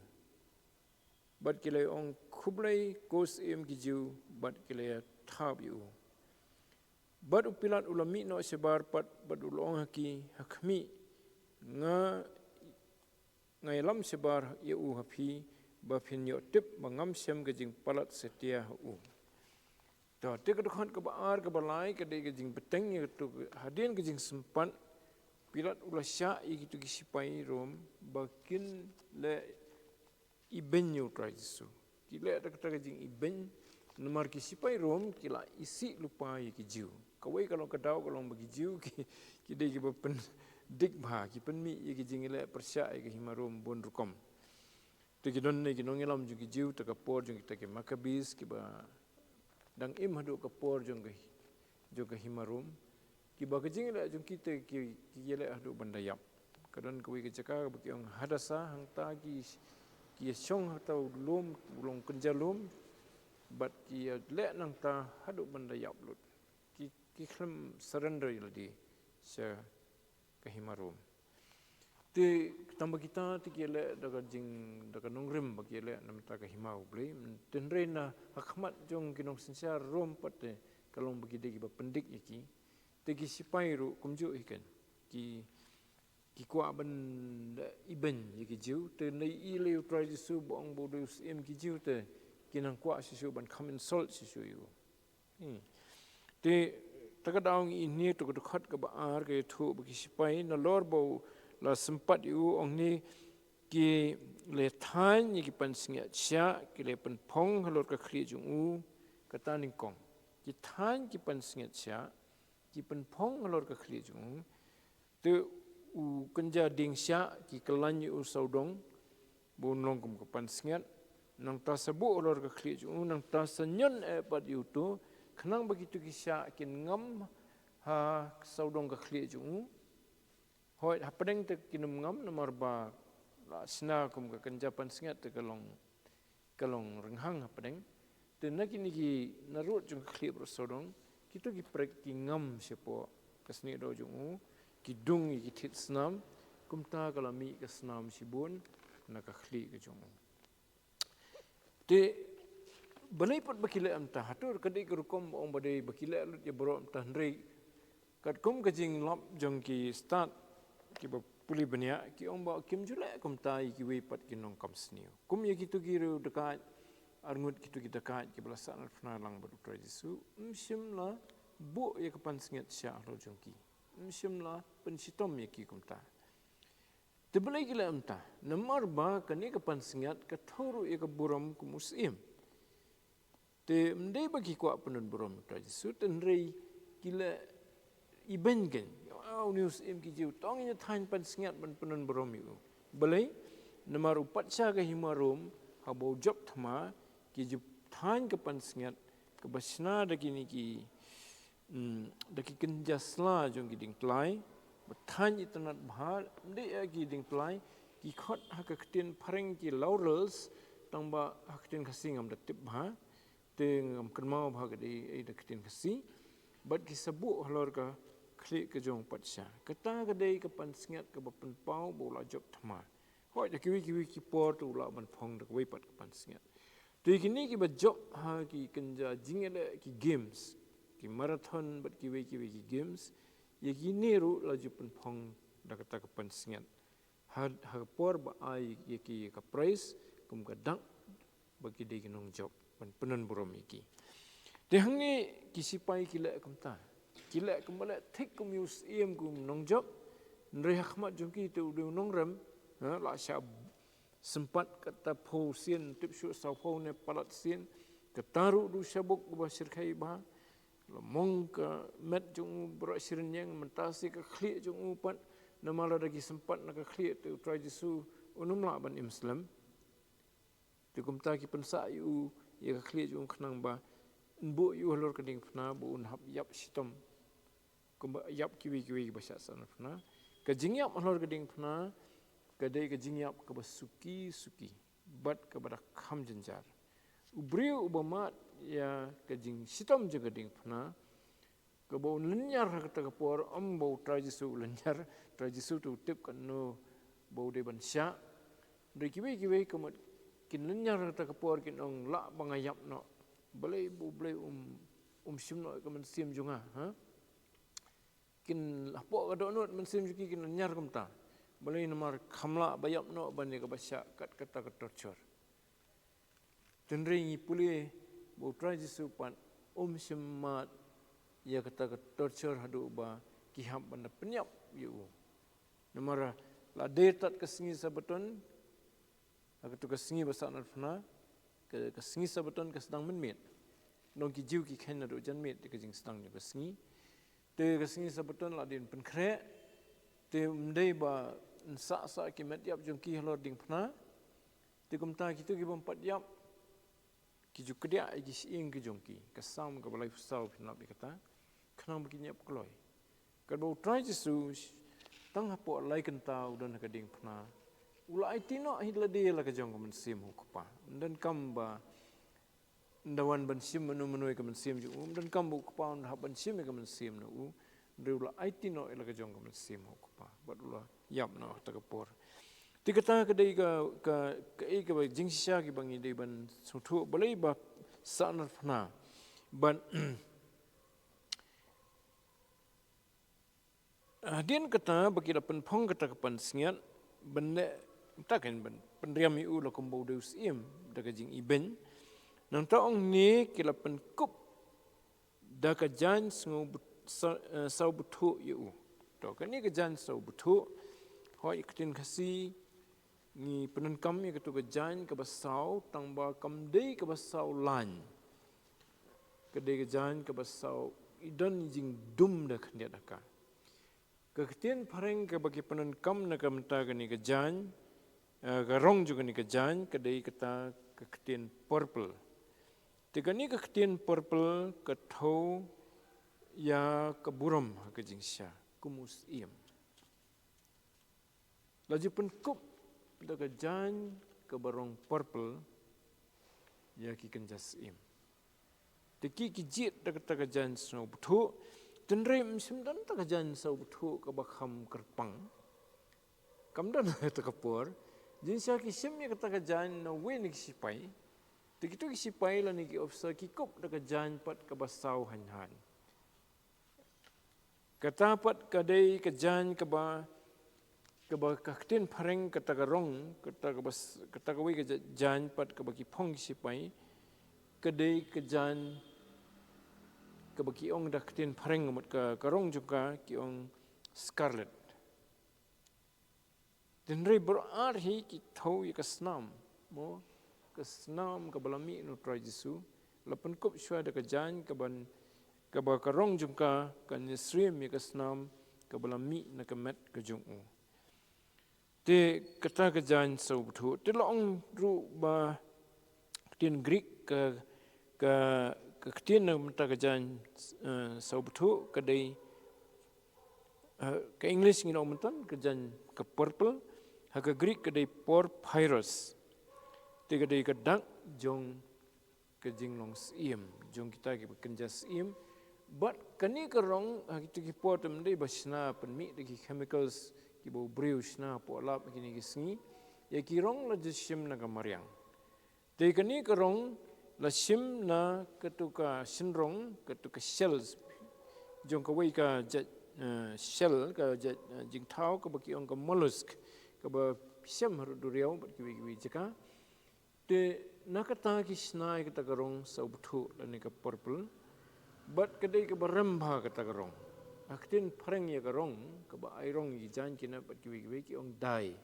Bad ki la ong, khublei ko Syiem ki Jiw, bad ki la thap ïa u. Bad u Pilat u la mih noh shabar pat bad u la ong ha ki, ha khmih, nga, nga ïalam shabar ïa u ha phi, ba phin ïoh tip ba ngam shem ka jingpalat satia ha u. To, te ka dkhot kaba ar kaba lai ka dei ka jingbteng ïa katu, hadien ka jingsympat, Pilat u la shah ïa kitu ki sipai Rom ba kin leh ibeiñ ïa u Trai Jisu. Ki leh da kata ka jingibeiñ, namar ki sipai Rom ki la isih lypa ïa ki Jiw. Kawei ka long ka daw ka long ba ki Jiw ki, ki dei kiba pyndik bha, ki pynmih ïa ki jingleh pyrshah ïa ka hima Rom bun rukom. Te ki don ne ki nongïalam jong ki Jiw, ta ka por jong kita ki Maccabees, kiba dang im haduh ka por jong ka, jong ka hima Rom. Kiba ka jingleh jong ki te ki, ki ïaleh haduh ban da ïap. Ka don kawei ka jaka ba ki ong Hadasa, hangta ki, ki ïashong hangta u lum, u long kynja lum, bad ki ïaleh nangta haduh ban da ïap lut. Ki, ki khlem surrender ïa lade sha ka hima Rom. Te tang ba kita te ki ïaleh da ka jing, da ka nongrim ba ki ïaleh na bynta ka hima U Blei. Te hynrei na ha khmat jong ki nongsynshar Rom pat te ka long ba ki dei kiba pyndik ïa ki. Te ki sipai ruh kumjuh hi keiñ. Ki, ki kwah ban da ibeiñ ïa ki Jiw. Te na i lei U Trai Jisu ba ong ba u dei u Syiem ki Jiw te ki nang kwah shisha ban kham insult shisha ïa u. Hmm. Te ta ka daw ngi ïohi ha ka dkhot kaba ar ka ïathuh ba ki sipai nalor ba u la sympat ïa u, ong ne ki la thaiñ ïa ki pansngiat shiah, ki la pynphong halor ka khlieh jong u, kata nyngkong. Ki thaiñ ki pansngiat shiah, ki pynphong halor ka khlieh jong u, te u kynja dieng shiah ki kyllaiñ ïa u sawdong, ba un long kum ka pansngiat, nangta sa buh halor ka khlieh jong u, nangta sa ñion eh pat ïa uto, khnang ba kito ki shiah kin ngam ha sawdong ka khlieh jong u. Hooid, hapdeng te kin ym ngam namar ba la shna kum ka kynja pansngiat te ka long ka long rynghang hapdeng. Te na kine ki narud jong ka khlieh baroh sawdong, kito ki prek ki ngam shapoh ka snieh doh jong u, ki dung ïa ki thied snam, kumta ka la mih ka snam shibun na ka khlieh ka jong u. Te balei pat ba ki leh mynta, hato ka dei ka rukom ba ong ba dei ba ki leh lut ïa baroh mynta, hynrei katkum ka jinglap jong ki stad kiba pule bniah, ki ong ba kim ju leh kumta ïa kiwei pat ki nongkam sniew. Kum ïa kito ki riew dakaid, arngut kito ki dakaid kiba la sahnarphna lang bad u Trai Jisu, ym shym la buh ïa ka pansngiat sha halor jong ki. Ym shym la pynshitom ïa ki kumta. Te balei ki la ym ta? Namar ba kane ka pansngiat ka thew ruh ïa ka burom kum u syiem. Te ym dei ba ki kwah pyndon burom ïa u Trai Jisu, te hynrei ki la ibeiñ kein. Ah, une u syiem ki Jiw, to ngin ïa thaiñ pansngiat ban pyndon burom ïa u. Balei? Namar u patsha ka hima Rom, haba u jop thma, ki ju thaiñ ka pansngiat kaba shna da kine ki, mm, da ki kynja sla jong ki diengtlai, ba thaiñ itynnad bha, ym dei ïa ki diengtlai, ki khot ha ka ktien phareng ki laurels, tangba ha ka ktien Khasi ngam da tip bha, te ngam kynmaw bha ka dei ei da ka ktien Khasi, bad ki sa buh halor ka khlieh ka jong u patsha. Kata ka dei ka pansngiat kaba pynpaw ba u la jop thma. Hooid, da kiwei kiwei ki por te u lah ban phong da kawei pat ka pansngiat. Te kine kiba jop ha ki kynja jingïaleh, ki games, ki marathon bad kiwei kiwei ki games, ïa kine ruh la ju pynphong da kata ka pansngiat. Ha, ha ka por ba ai ïa ki ka prize kum ka dak ba ki dei ki nongjop, ban pyndon burom ïa ki. Te hangne ki sipai ki leh kumta. Ki leh kumba leh thik kum u syiem, kum nongjop. Hynrei ha khmat jong ki te u dei u nongrem, ha, la shah sympat kata phew sien, tip shuh sawphew ne palat sien. Kata ruh u dei u shabuk uba shyrkhei bha. La mong ka met jong u baroh shi rynïeng, mynta shi ka khlieh jong u pat. Namar lada ki sympat na ka khlieh te u Trai Jisu un ym lah ban im slem. Te kumta ki pynsah ïa u, ïa ka khlieh jong u khnang ba un buh ïa u halor ka diengphna, ba un hap ïap shitom. Kumba ïap kiwei kiwei kiba shah sahnarphna. Ka jingïap halor ka diengphna ka dei ka jingïap kaba suki suki bad kaba da kham jynjar. U briew uba mad ïa ka jingshitom jong ka diengphna, kaba un lynñiar ha kata ka por, ym ba u Trai Jisu u lynñiar. Trai Jisu te u tip katno ba u dei ban shah. Hynrei kiwei kiwei ka mut kin lynñiar ha kata ka por, kin ong, lah ba nga ïap noh. Balei ba U Blei um, um shim noh ïa ka mynsiem jong nga, ha? Kin, hapoh ka dohnud mynsiem jong ki kin lynñiar kumta. Balei? Namar kam lah ba ïap noh ban ïa kaba shah kat kata ka torture. Te hynrei ngi pule ba u Trai Jisu pat um shym mad ïa kata ka torture haduh ba ki hap ban da pynïap ïa u. Namar la dei tad ka sngi Sabaton, ha katu ka sngi ba sahnarphna, ka, ka sngi Sabaton ka sdang mynmiet. Nong ki Jiw ki kheiñ naduh janmiet ïa ka jingsdang jong ka sngi. Te ka sngi Sabaton la dei ban pynkhreh, te ym dei ban sah sah ki met ïap jong ki halor diengphna. Te kumta kito ki bym pat ïap, ki ju kdiah ïa ki shyieng ki jong ki, ka Salm kaba laiphew saw phin lap ïa kata, khnang ba kin ïap kloi. Katba u Trai Jisu, tang hapoh lai kynta u don ha ka diengphna, u la aiti noh hi lade la ka jong ka mynsiem ha u Kpa. Ym donkam ba un da wan ban shim mano mano ïa ka mynsiem jong u, ym donkam ba u Kpa un da hap ban shim ïa ka mynsiem na u, hynrei u la aiti noh ïa la ka jong ka mynsiem ha u Kpa, bad u la ïap noh ha kata ka por. Te kata ka dei ka, ka, kaei kaba jingshisha kiba ngi dei ban sngewthuh, balei ba sahnarphna. Bad hadien kata ba ki la pynphong kata ka pansngiat, ban leh, ta kan ban pynriam ïa u la kumba u dei u syiem, da ka jingibeiñ. Nangta ong ne ki la pynkup da ka jaiñ sngew but-, sa-, eh, saw bthuh ïa u. To, kane ka jaiñ saw bthuh, hooid, ka ktien Khasi ngi pyndonkam ïa katu ka jaiñ kaba saw, tangba kam dei kaba saw laiñ. Ka dei ka jaiñ kaba saw, i don i jingdum da khyndiat ha ka. Ka ktien phareng kaba ki pyndonkam na ka bynta kane ka jaiñ, eh, ka rong jong kane ka jaiñ, ka dei kata ka ktien purple. Te kane ka ktien purple ka thew ïa ka burom ha ka jingshisha, kum u syiem. La ju pynkup da ka jaiñ kaba rong purple ïa ki kynja syiem. Te ki, ki jied da kata ka jaiñ saw bthuh, hynrei ym shym don ta ka jaiñ saw bthuh kaba kham kyrpang. Kam don ha kata ka por, jingshisha ki shim ïa kata ka jaiñ na uwei na ki sipai. Te kito ki sipai lane ki officer ki kup da ka jaiñ pat kaba saw haiñ haiñ. Kata pat ka dei ka jaiñ kaba, kaba ka ktien phareng kata ka rong, kata kaba s-, kata kawei ka ja-, jaiñ pat kaba ki phong ki sipai, Ka dei ka jaiñ kaba ki ong da ka ktien phareng, mut ka, ka rong jong ka ki ong scarlet. Hynrei baroh ar hi ki thew ïa ka snam, mo, ka snam kaba la mih na u Trai Jisu, la pynkup shuwa da ka jaiñ kaban, kaba ka rong jong ka, ka ïasyriem ïa ka snam kaba la mih na ka met ka jong u. Te kata ka jaiñ saw bthuh. Te la ong ruh ba ka ktien Greek ka, ka, ka ktien na mynta ka jaiñ, eh, saw bthuh ka dei, eh, ka English ngi ong mynta ka jaiñ ka purple, ha ka Greek ka dei porphyros. Te ka dei ka dak jong ka jinglong syiem jong kita kiba kynja syiem. Bad kane ka rong, ha kita ki por te ym dei ba shna pynmih da ki chemicals kiba u briew u shna hapoh lap ha kine ki sngi. Ïa ki rong la ju shim na ka mariang. Te kane ka rong la shim na katu ka shynrong, katu ka shells jong kawei ka jait, eh, shell, ka jait, eh, jingthaw kaba ki ong ka mollusk, kaba shem harud duriaw bad kiwei kiwei jaka. Te na kata ki shna ïa kata ka rong saw bthuh lane ka purple. Bad ka dei kaba rem bha kata ka rong. Ha ka ktien phareng ïa ka rong kaba ai rong ïa ki jaiñ kine bad kiwei kiwei ki ong dye,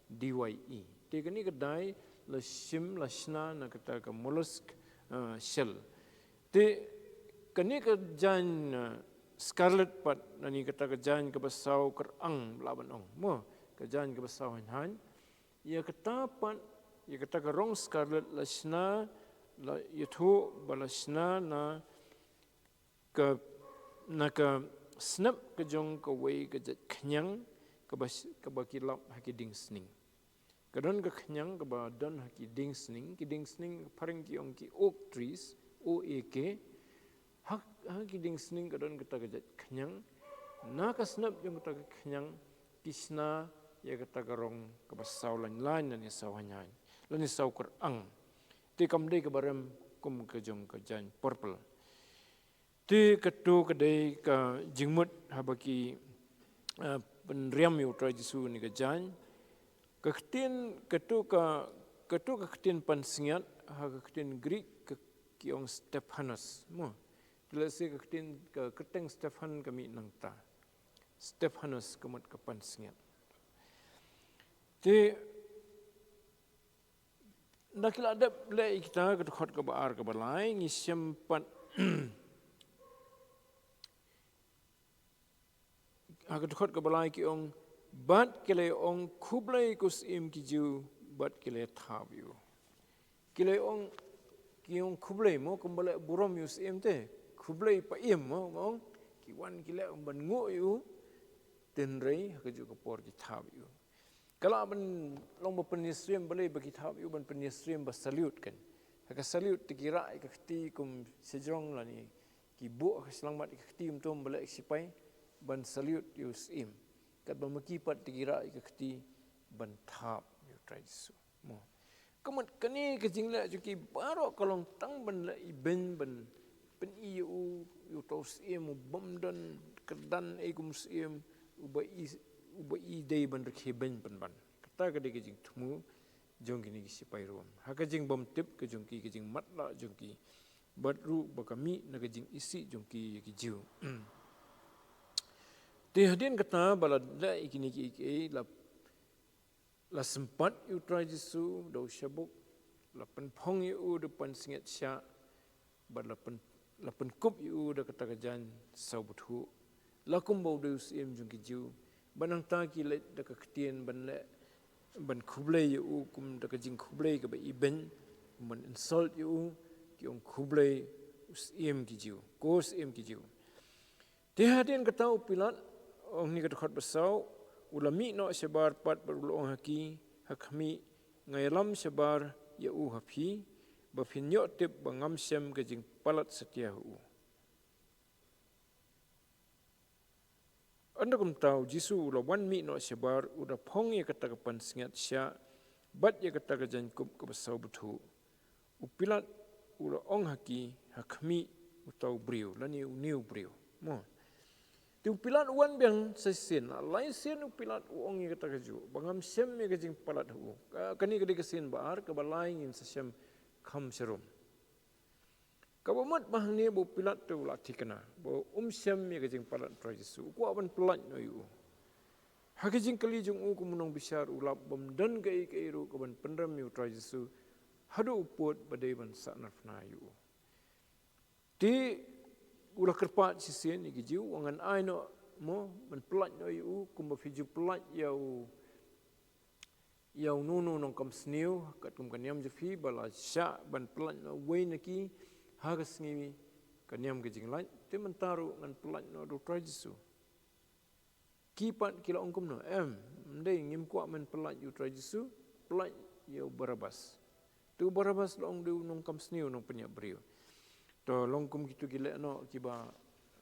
D Y E. Te kane ka dye la shim, la shna na kata ka mollusk, eh, shell. Te kane ka jaiñ, eh, scarlet pat lane kata ka jaiñ kaba saw kyrang lah ban ong, mo, ka jaiñ kaba saw haiñ haiñ. Ïa kata pat, ïa kata ka rong scarlet la shna, la ïathuh ba la shna na ka, na ka snep ka jong kawei ka jait khñiang kaba, kaba ki lap ha ki dieng sning. Ka don ka khñiang kaba don ha ki dieng sning, ki dieng sning phareng ki ong ki oak trees, O A K. Ha, ha ki dieng sning ka don kata ka jait khñiang. Na ka snep jong kata ka khñiang ki shna ïa kata ka rong kaba saw laiñ laiñ lane saw haiñ haiñ lane saw kyrang. Te kam dei kaba rem kum ka jong ka jaiñ purple. Te katu ka dei ka jingmut haba ki, eh, pynriam ïa u Trai Jisu ne ka jaiñ. Ka ktien, katu ka, katu ka ktien pansngiat, ha ka ktien Greek ka, ki ong Stephanos. Mo. Te lehse ka ktien, ka kyrteng Stephan ka mih nangta. Stephanos ka mut ka pansngiat. Te da ki la dep leh ïa kita, ka dkhot kaba ar kaba lai, ngi shem pat. Ha ka dkhot kaba lai ki ong, bad ki la ong khublei ko syiem ki Jiw, bad ki la thap ïa u. Ki la ong, ki ong khublei mo, kumba leh burom ïa u syiem te. Khublei pa ïem mo, ong, ki wan ki leh ban nguh ïa u. Hynrei ha kajuh ka por ki thap ïa u. Ka lah ban long ba pynïasyriem, balei ba ki thap ïa u ban pynïasyriem, ba salute kan. Ha ka salute te ki rah ïa ka kti kum shajrong lane ki buh ha ka shyllangmat ïa ka kti, ym toh ba leh sipai, ban salute ïa u syiem. Katba ma ki pat te ki rah ïa ka kti ban thap ïa u Trai Jisu. Mo. Ka mut kane ka jingleh jong ki baroh ka long tang ban leh ibeiñ, ban pyni ïa u, ïa uto u syiem u bym don kyrdan ei kum syiem, uba i, uba i dei ban rkhie beiñ pynban. Kata ka dei ka jingthmu jong kine ki sipai Rom. Ha ka jingbymtip ka jong ki, ka jingmatlah jong ki. Bad ruh ba ka mih na ka jingisih jong ki ïa ki Jiw. Te hadien kata ba la leh ïa kine kiei kiei, la, la sympat ïa u Trai Jisu da u shabuk, la pynphong ïa u da u pansngiat shiah, bad la pyn, la pynkup ïa u da kata ka jaiñ saw bthuh. La kumba u dei u syiem jong ki Jiw. Bad nangta ki leit da ka ktien ban leh, ban khublei ïa u kum da ka jingkhublei kaba ibeiñ, ban insult ïa u, ki ong khublei u syiem ki Jiw. Ko syiem ki Jiw. Te hadien kata u Pilat, ong ha ka dkhot ba saw, u la mih noh shabar pat bad u la ong ha ki, ha khmih, nga ïalam shabar ïa u ha phi, ba phin ïoh tip ba ngam shem ka jingpalat satia ha u. Ynda kumta u Jisu u la wan mih noh shabar, u da phong ïa kata ka pansngiat shiah, bad ïa kata ka jaiñkup kaba saw bthuh. U Pilat u la ong ha ki, ha khmih uta u briew, lane une u briew. Mo. Te u Pilat u wan biang sa shisien, la lai sien u Pilat u ong ïa kata kajuh, ba ngam shem ïa ka jingpalat ha u. Ka, kane ka dei ka sien ba ar, kaba lai ngin sa shem kham sharum. Kaba mut ba hangne ba u Pilat te u la thikna ba um shem ïa ka jingpalat u Trai Jisu, u kwah ban pyllait noh ïa u. Ha ka jingkylli jong u kum u nongbishar, u lap bym don kaei kaei ruh ka ban pynrem ïa u Trai Jisu haduh u pud ba dei ban sahnarphna ïa u. Te u la kyrpad shisien ïa ki Jiw, u ong, ngan ai noh mo ban pyllait noh ïa u kumba phi ju pyllait ïa u, ïa uno uno u nongkam sniew, katkum ka niam jong phi ba la shah ban pyllait noh uwei na ki ha ka sngi ka niam ka jinglait, te mynta ruh ngan pyllait noh da u Trai Jisu. Ki pat ki la ong kumno, em, ym dei, ngim kwah men pyllait ïa u Trai Jisu, pyllait ïa u Barabas. Te u Barabas la ong dei u nongkam sniew, u nongpynïap briew. To long kum kitu ki leh noh kiba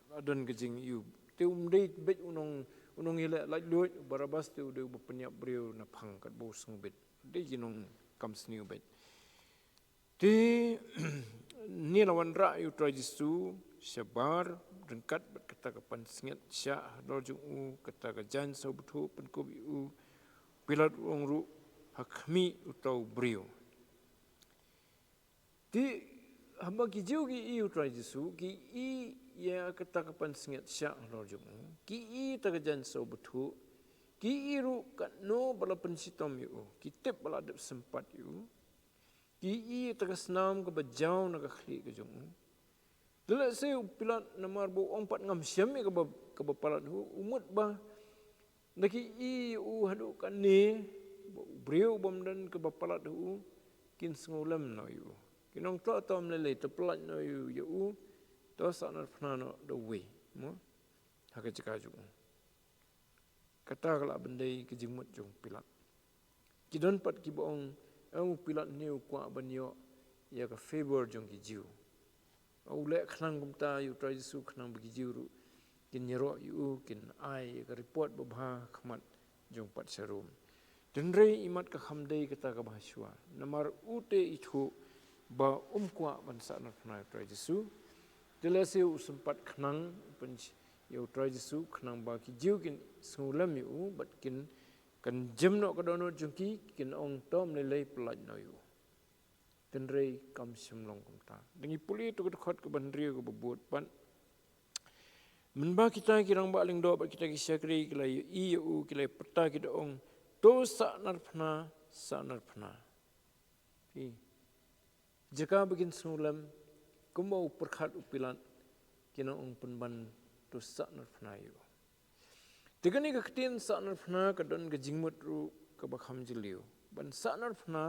la don ka jingïohi. Te um dei beit u nong, u nongïaleh laitluid, u Barabas te u dei uba pynïap briew na phang katba u sngewbit. Dei ki nongkam sniew beit. Te ne la wanrah ïa u Trai Jisu shabar ryngkat bad kata ka pansngiat shah halor jong u, kata ka jaiñ saw bthuh pynkup ïa u. Pilat u ong ruh ha khmih uta u briew. Te haba ki Jiw ki ïohi ïa u Trai Jisu, ki ïohi ïa kata ka pansngiat shah halor jong u, ki ïohi ïa kata ka jaiñ saw bthuh, ki ïohi ruh katno ba la pynshitom ïa u, ki tip ba la dep sympat ïa u. Ki ïohi ïa kata ka snam kaba jaw na ka khlieh ka jong u. Te lehse u Pilat namar ba u ong pat ngam shem ïa kaba, kaba palat ha u, u mut ba da ki ïohi ïa u haduh kane ba u briew bym don kaba palat ha u, kin sngewlem noh ïa u. Kin ong to, to ym lei lei, to pyllait noh ïa u, ïa u, to sahnarphna noh da uwei mo ha ka jaka jong u. Kata ka lah ban dei ka jingmut jong u Pilat. Ki don pat kiba ong, em, u Pilat ne u kwah ban ïoh ïa ka favour jong ki Jiw. U leh khnang kumta ïa u Trai Jisu khnang ba ki Jiw ruh kin ïaroh ïa u, kin ai ïa ka report babha ha khmat jong u patsha Rom. Hynrei imat ka kham dei kata kaba ha shuwa. Namar u te ithuh ba um kwah ban sahnarphna ïa u Trai Jisu. Te lehse u sympat khnang, u pyn ïa u Trai Jisu khnang ba ki Jiw kin sngewlem ïa u bad kin, kan jem noh ka dohnud jong ki, kin ong to ym lei lei, pyllait noh ïa u. Hynrei kam shym long kumta. Dang ïa pule ïa tu ka dkhot kaba hynriew kaba bud pat. Mynba kita ki rangbah lyngdoh bad kita ki shakri ki la ïohi ïa u, ki la pyrta, ki da ong, to sahnarphna, sahnarphna. Phi jaka ba kin sngewlem, kumba u pyrkhat u Pilat, kin ong pynban to sahnarphna ïa u. Te kane ka ktien sahnarphna ka don ka jingmut ruh kaba kham jylliew. Ban sahnarphna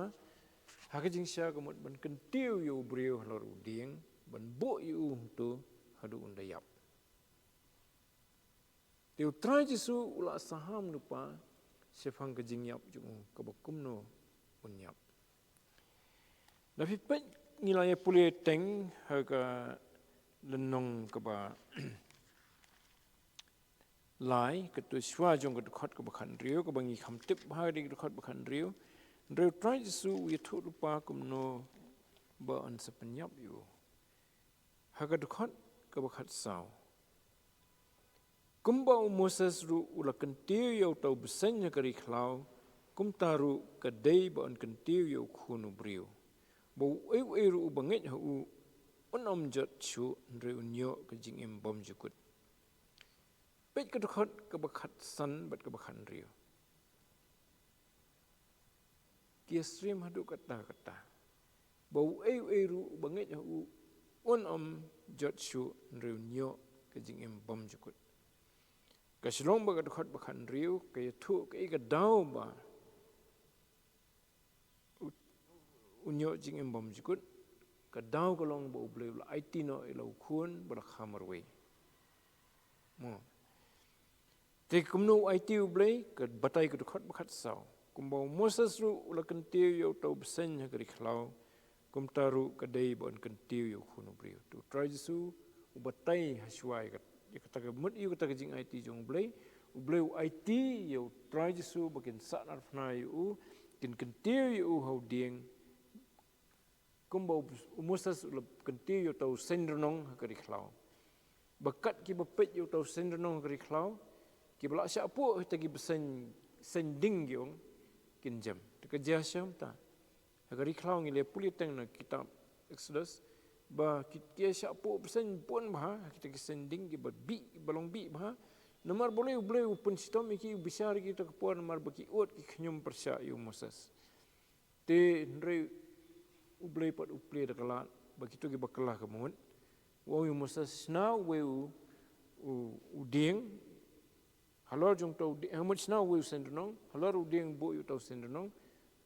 ha ka jingshisha ka mut ban kyntiew ïa u briew halor u dieng, ban buh ïa u hangto haduh un da ïap. Te u Trai Jisu u la saham lypa shaphang ka jingïap jong u, kaba kumno un ïap. Da phi peit, ngi la ïa pule teng ha ka lynnong kaba lai, katto shuwa jong ka dkhot kaba khathynriew, kaba ngi kham tip bha ha ka dkhot ba khathynriew. Hynrei u Trai Jisu u ïathuh lypa kumno ba un sa pynïap ïa u ha ka dkhot kaba khatsaw. Kumba u Moses ruh u la kyntiew ïa uta u bseiñ ha ka ri khlaw, kumta ruh ka dei ba un kyntiew ïa u Khun u briew. Ba uei uei ruh uba ngeit ha u, un ym jot shuh, hynrei un ïoh ka jingim bymjukut. Peit ka dkhot kaba khatsan bad kaba khathynriew. Ki ïasyriem haduh katta katta. Ba uei uei ruh uba ngeit ha u, un ym jot shuh, hynrei un ïoh ka jingim bymjukut. Ka shlong ba ka dkhot ba khathynriew ka ïathuh kaei ka daw ba u, un ïoh jingim bymjukut. Ka daw ka long ba U Blei u la aiti noh ïa la u Khun ba la kha marwei. Mo. Te kumno u aiti U Blei, ka batai ka dkhot ba khatsaw. Kumba u Moses ruh u la kyntiew ïa uta u bseiñ ha ka ri khlaw, kumta ruh ka dei ba un kyntiew ïa u Khun u briew. Te u Trai Jisu u batai ha shuwa ïa kat-, ïa kata ka mut ïa kata ka jingaiti jong U Blei. U Blei u aiti ïa u Trai Jisu ba kin sahnarphna ïa u, kin kyntiew ïa u ha u dieng. Kumba u, u Moses u la kyntiew ïa uta u seiñ rnong ha ka ri khlaw. Ba kat kiba peit ïa uta u seiñ rnong ha ka ri khlaw, kiba la shah puh ha kita ki bseiñ, seiñ ding ki ong, kin jem. Te ka jia shemta. Ha ka ri khlaw ngi la pule teng na kitab Exodus, ba ki, ki ïa shah puh bseiñ bun bha ha kita ki seiñ ding kiba bih, ba long bih bha. Namar balei U Blei u pynshitom ïa ki, u bishar ïa ki ha kata ka por? Namar ba ki ud, ki khñium pyrshah ïa u Moses. Te hynrei U Blei pat u plie da ka lad ba kito kiba kylla ka mut. U ong ïa u Moses, shna uwei u, u, u dieng halor jong uta u dieng, eh, mut shna uwei u seiñ durnong halor u dieng, buh ïa uta u seiñ durnong,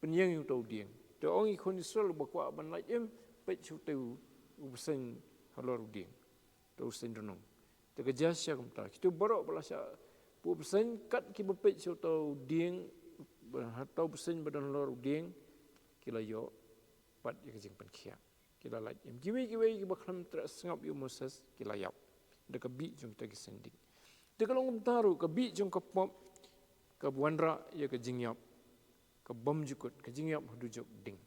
pynïeng ïa uta u dieng. Te ong ïa ki khun Israel, uba kwah ban lait im, peit sha uta u, u bseiñ halor u dieng, uta u seiñ durnong. Te ka jia shisha kumta. Kito baroh ba la shah puh bseiñ, kat kiba peit sha uta u dieng, ha uta u bseiñ ba don halor u dieng, ki la ïoh pat ïa ka jingpynkhiah. Ki la lait im. Kiwei kiwei kiba khlem treh sngap ïa u Moses ki la ïap da ka bih jong kita ki seiñ ding. Te ka long kumta ruh, ka bih jong ka pop ka wanrah ïa ka jingïap ka bymjukut, ka jingïap haduh jok ding.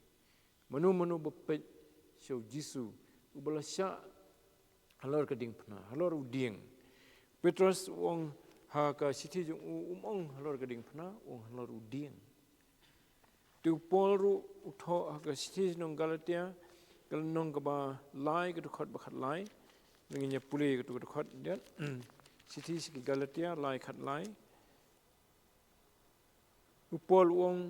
Mano mano ba peit sha u Jisu uba la shah halor ka diengphna, halor u dieng. Petros u ong ha ka shithi jong u, um ong halor ka diengphna, u ong halor u dieng. Te u Paul ruh u thoh ha ka shithi sha ki nong Galatia, ka lynnong kaba lai, ka dkhot ba khatlai. Ngin ïa pule katto ka dkhot, ïa. Shithi sha ki Galatia lai, khatlai. U Paul u ong,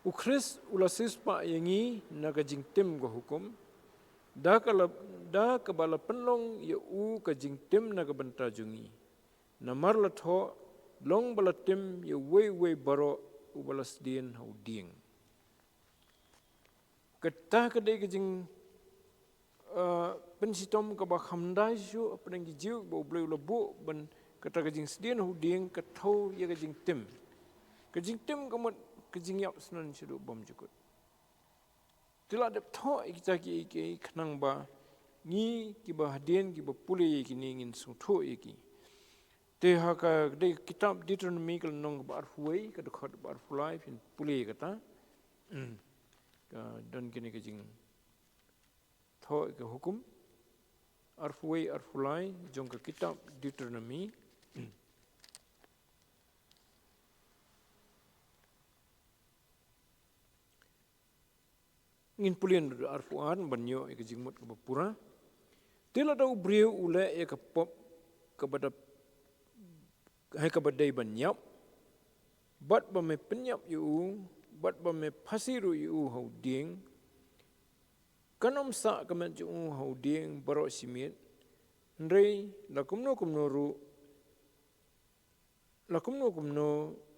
U Khrist u la siewspah ïa ngi na ka jingtim ka hukum, da ka la, da kaba la pynlong ïa u ka jingtim na ka bynta jong ngi. Namar la thoh, long ba la tim ïa uwei uwei baroh uba la sdien ha u dieng. Kata ka dei ka jing, eh, pynshitom kaba kham dei shuh hapdeng ki Jiw, ba U Blei u la buh ban kata ka jingsdien ha u dieng ka thew ïa ka jingtim. Ka jingtim ka mut ka jingïap shnong shaduh bymjukut. Te la dep thoh ïa kita kiei kiei khnang ba ngi kiba hadien kiba pule ïa kine ngin sngewthuh ïa ki. Te ha ka dei ka kitab Deuteronomi ka lynnong kaba arphew wei, ka dkhot kaba arphew lai, phin pule ïa kata. Hmm. Ka don kine ka jingthoh ïa ka hukum. Arphew wei, arphew lai jong ka kitab Deuteronomi. Hmm. Ngin pule naduh arphew ar ban ïoh ïa ka jingmut kaba pura. Te lada u briew u leh ïa ka pop kaba da, ha kaba dei ban ïap, bad ba me pynïap ïa u, bad ba me phasi ruh ïa u ha u dieng, kan ym sah ka met jong u ha u dieng baroh shi miet, hynrei la kumno kumno ruh, la kumno kumno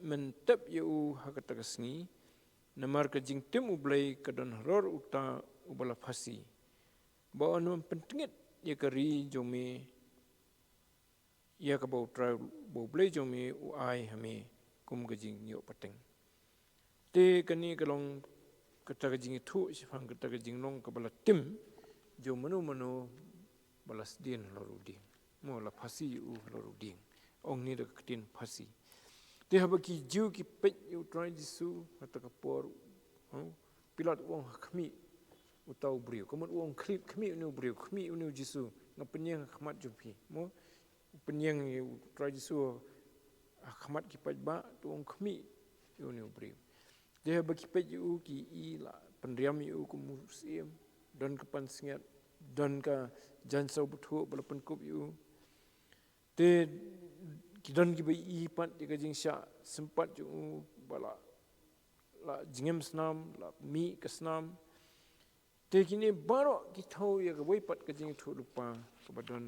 men tep ïa u ha kata ka sngi, namar ka jingtim U Blei ka don halor uta uba la phasi, ba un ym pyntngit ïa ka ri jong me, ïa kaba U Trai, ba U Blei jong me u ai ha me kum ka jingïoh pateng. Te kane ka long kata ka jingïathuh shaphang kata ka jinglong kaba la tim jong mano mano ba la sdien halor u dieng. Mo, la phasi ïa u halor u dieng. Ong ne da ka ktien phasi. Te haba ki Jiw ki peit ïa U Trai Jisu ha kata ka por, ha, Pilat u ong, ha khmih uta u briew. Ka mut u ong, khmih, khmih une u briew, khmih une u Jisu, nga pynïeng ha khmat jong phi. Mo, u pynïeng ïa U Trai Jisu ha khmat ki paidbah, te u ong, khmih ïa une u briew. Te haba ki peit ïa u, ki i la pynriam ïa u kum u syiem, don ka pansngiat, don ka jaiñsaw bthuh ba la pynkup ïa u. Te ki don kiba i pat ïa ka jingshah sympat jong u, ba la, la jngem snam, la mih ka snam. Te kine baroh ki thew ïa kawei pat ka jingïathuhlypa kaba don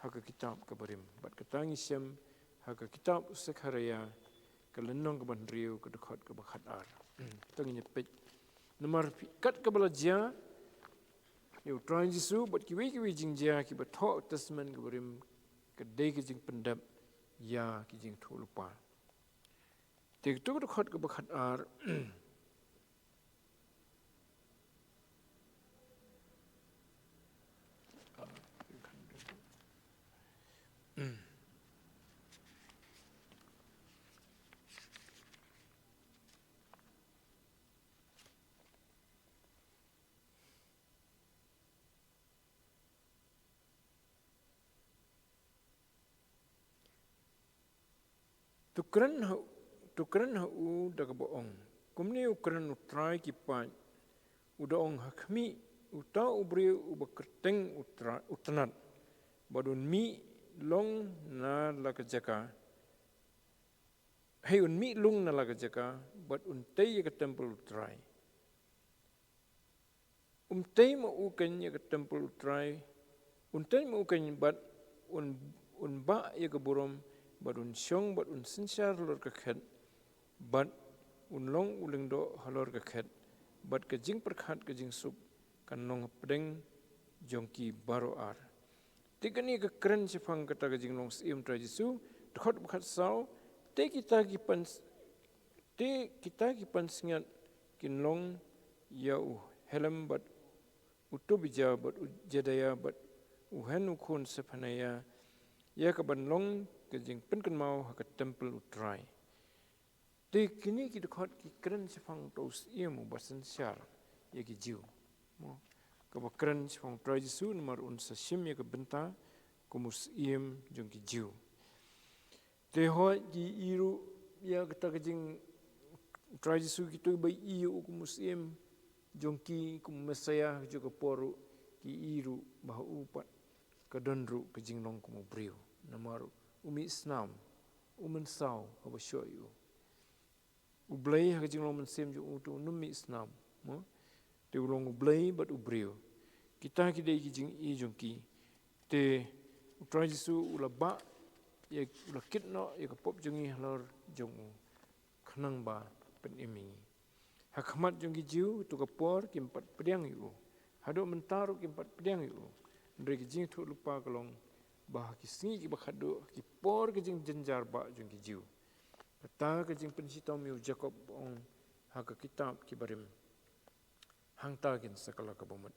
ha ka kitab kaba rim. Bad kata ngi shem ha ka kitab u Sekharaiah, ka lynnong kaba hynriew, ka dkhot kaba khatar. To ngin ïa peit. Namar phi, kat kaba la jia ïa U Trai Jisu bad kiwei kiwei jingjia kiba thoh Testament kaba rim, ka dei ka jingpyndep ïa ki jingïathuhlypa. Te kato ka dkhot kaba khatar. To kren ha, to kren ha u da kaba ong, Kumne u kren u Trai ki paid, u da ong ha khmih, uta u briew uba kyrteng u Trai, u tnat, bad un mih long na la ka jaka. Hei un mih lung na la ka jaka, bad un tei ïa ka templ u Trai. Um tei ma u kein ïa ka templ u Trai, un tei ma u kein bad un, un bah ïa ka burom, bad un shong, bad un synshar halor ka khet, bad un long u lyngdoh halor ka khet, bad ka jingpyrkhat ka jingsuk kan long hapdeng jong ki baroh ar. Te kane ka kren shaphang kata ka jinglong syiem u Trai Jisu, dkhot ba khatsaw, te kita ki pan, te kita ki pansngiat kin long ïa u Helem bad u Tobija bad u Jedaia bad u Hen u khun Sephanaia, ïa ka ban long ka jingpynkynmaw ha ka templ u Trai. Te kine ki dkhot ki kren shaphang uta u syiem uba synshar ïa ki Jiw. Mo, kaba kren shaphang u Trai Jisu namar un sa shim ïa ka bynta kum u syiem jong ki Jiw. Te hooid ki ïohi ruh ïa kata ka jing, u Trai Jisu kito ba ïohi ïa u kum u syiem jong ki, kum u Messaïah, jong ka por ruh ki ïohi ruh ba ha u pat ka don ruh ka jinglong kum u briew. Namar u mih snam, u mynsaw haba shoh ïa u. U Blei ha ka jinglong mynsiem jong u te um mih snam, mo? Te u long u Blei bad u briew. Kita ki dei ki jingïohi jong ki. Te u Trai Jisu u la bah ïa, u la kit noh ïa ka pop jong ngi halor jong u, khnang ba pynim ïa ngi. Ha khmat jong ki Jiw, to ka por kim pat pdiang ïa u. Haduh mynta ruh kim pat pdiang ïa u. Hynrei ka jingïathuhlypa ka long ba ha ki sngi kiba khatduh, ha ki por ka jingjynjar bah jong ki Jiw, kata ka jingpynshitom ïa u Jakob, ong ha ka kitab Ki Barim, hangta kin sa kylla ka bamut.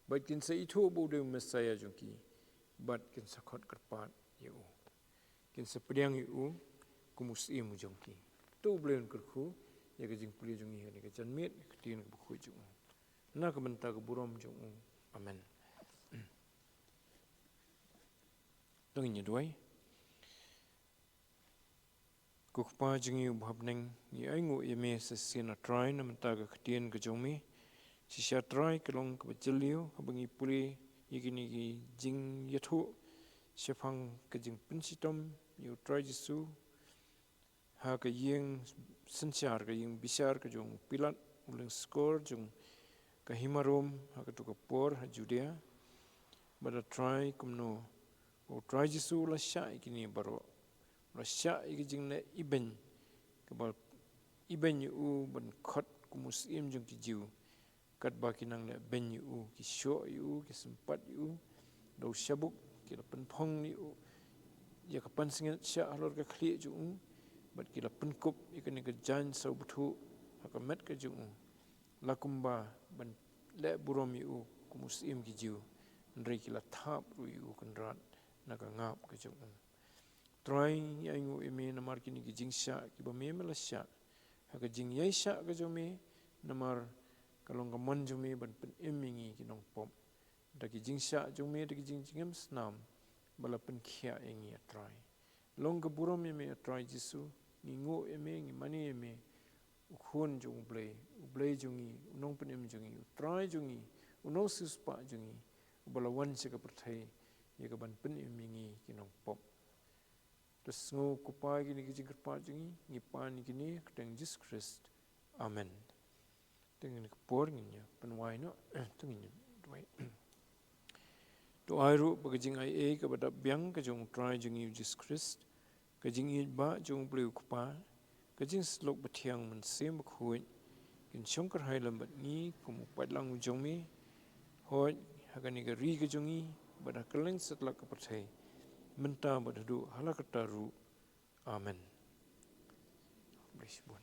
Bad kin sa ithuh ba u dei u Messaïah jong ki. Bad kin sa khot kyrpad ïa u. Kin sa pdiang ïa u kum u syiem u jong ki. To u Blei un kyrkhu ïa ka jingpule jong ngi ha kane ka janmiet, ka ktien kaba khuid jong u. Na ka bynta ka burom jong u. Amen. To ngin ïa duwai. Ko Kpa jong ngi uba ha bneng, ngi ainguh ïa me sa shisien, A Trai, na bynta ka ktien ka jong me. Shisha, Trai, ka long kaba jylliew haba ngi pule ïa kine ki jingïathuh shaphang ka jingpynshitom ïa u Trai Jisu ha ka ïing synshar, ka ïing bishar ka jong u Pilat, u lyngskor jong ka hima Rom ha kato ka por ha Judia. Bad, A Trai, kumno ba u Trai Jisu u la shah ïa kine baroh. U la shah ïa ka jingleh ibeiñ, kaba ibeiñ ïa u ban khot kum u syiem jong ki Jiw. Katba ki nang leh beiñ ïa u, ki shoh ïa u, ki sympat ïa u da u shabuk, ki la pynphong ïa u ïa ka pansngiat shah halor ka khlieh jong u, bad ki la pynkup ïa kane ka jaiñ saw bthuh ha ka met ka jong u, la kumba ban leh burom ïa u kum u syiem ki Jiw. Hynrei ki la thap ruh ïa u kynrad na ka ngap ka jong u. Trai, ngi ainguh ïa me namar kine ki jingshah kiba me, me la shah ha ka jingïaishah ka jong me, namar ka long ka mon jong me ban pynim ïa ngi ki nongpop. Da ki jingshah jong me, da ki jingjngem snam ba la pynkhiah ïa ngi, A Trai. Long ka burom ïa me, A Trai Jisu, ngi nguh ïa me, ngi mane ïa me, u Khun jong u Blei, u Blei jong ngi, u Nongpynim jong ngi, u Trai jong ngi, u Nongsiewspah jong ngi, uba la wan sha ka pyrthei ïa ka ban pynim ïa ngi ki nongpop. To sngew, ko Kpa, kine ki jingkyrpad jong ngi, ngi pan ïa kine ha ka kyrteng Jisu Khrist. Amen. Te ha kane ka por ngin ïa pynwai noh, te ngin ïa duwai. To ai ruh ba ka jingaiei kaba dap biang ka jong u Trai jong ngi u Jisu Khrist, ka jingïeit ba jong u Blei u Kpa, ka jingshlur ba thiang Mynsiem Bakhuid, kin shongkyrhai lem bad ngi kum u paidlang u jong me, hooid ha kane ka ri ka jong ngi, bad ha kylleng satlak ka pyrthei, mynta bad haduh hala karta ruh. Amen. Bless you.